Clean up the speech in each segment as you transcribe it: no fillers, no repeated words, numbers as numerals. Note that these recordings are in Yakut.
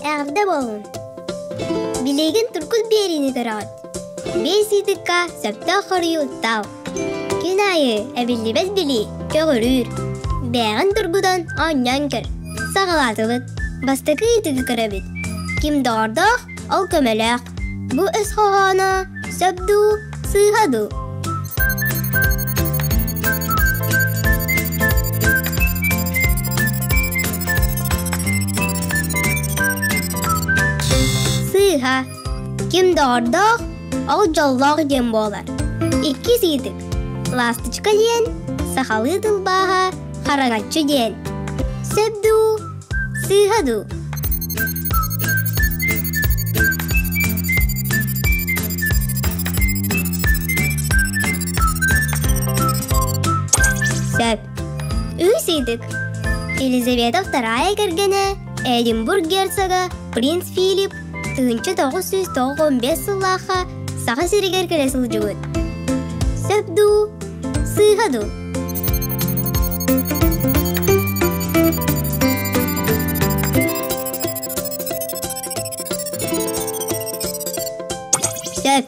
Эҕэрдэ буоллун! Билигин туркут биэриини көрөҕүт. Биэс ыйытыкка сөптөөх хоруйу тал. Күн аайы эбиллибэт билии көҕүрүүр. Бэйэҕин тургутан оонньоон көр. Саҕалаатыбыт. Бастакы ыйытыгы көрөбүт. Ким доҕордоох, ол көмөлөөх. Бу өс хоһооно сөп дуу, сыыһа дуу? Сыыһа. Ким доҕордоох, ол дьоллоох диэн буолар. Иккис ыйытык. Ласточка диэн сахалыы тылбааһа хараҥаччы диэн. Сөп дуу, сыыһа дуу? Сөп. Үһүс ыйытык. Елизавета Вторая кэргэнэ Эдинбург герцога принц Филипп 1995 сыллаахха Саха сиригэр кэлэ сылдьыбыт. Сөп дуу, сыыһа дуу? Сөп.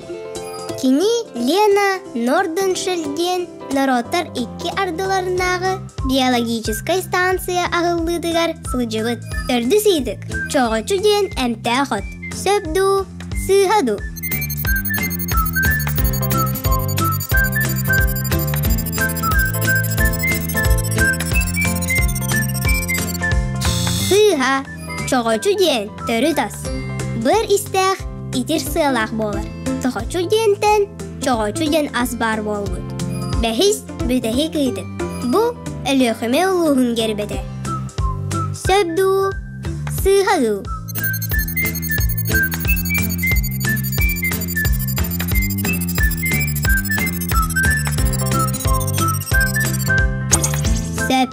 Кини Лена Норденшель диэн норуоттар икки ардыларынааҕы биологическай станция аһыллыытыгар сылдьыбыт. Төрдүс ыйытык. Чоҕочу диэн эмтээх от. Сөп дуу, сыыһа дуу? Сыыһа, чоҕочу диэн төрүт ас. Быар истээх, итир сыалаах буолар. Чоҕочу диэнтэн чоҕочу диэн ас баар буолбут. Бэһис, бүтэһик ыйытык. Бу Өлүөхүмэ улууһун гербэтэ. Сөп дуу, сыыһа дуу? Сөп.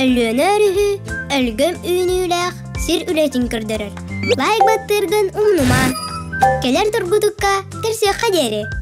Өлүөнэ өрүһү өлгөм үүнүүлээх сир үлэтин көрдөрөр. Лайк баттыыргын умнума. Кэлэр тургутукка көрсүөххэ диэри.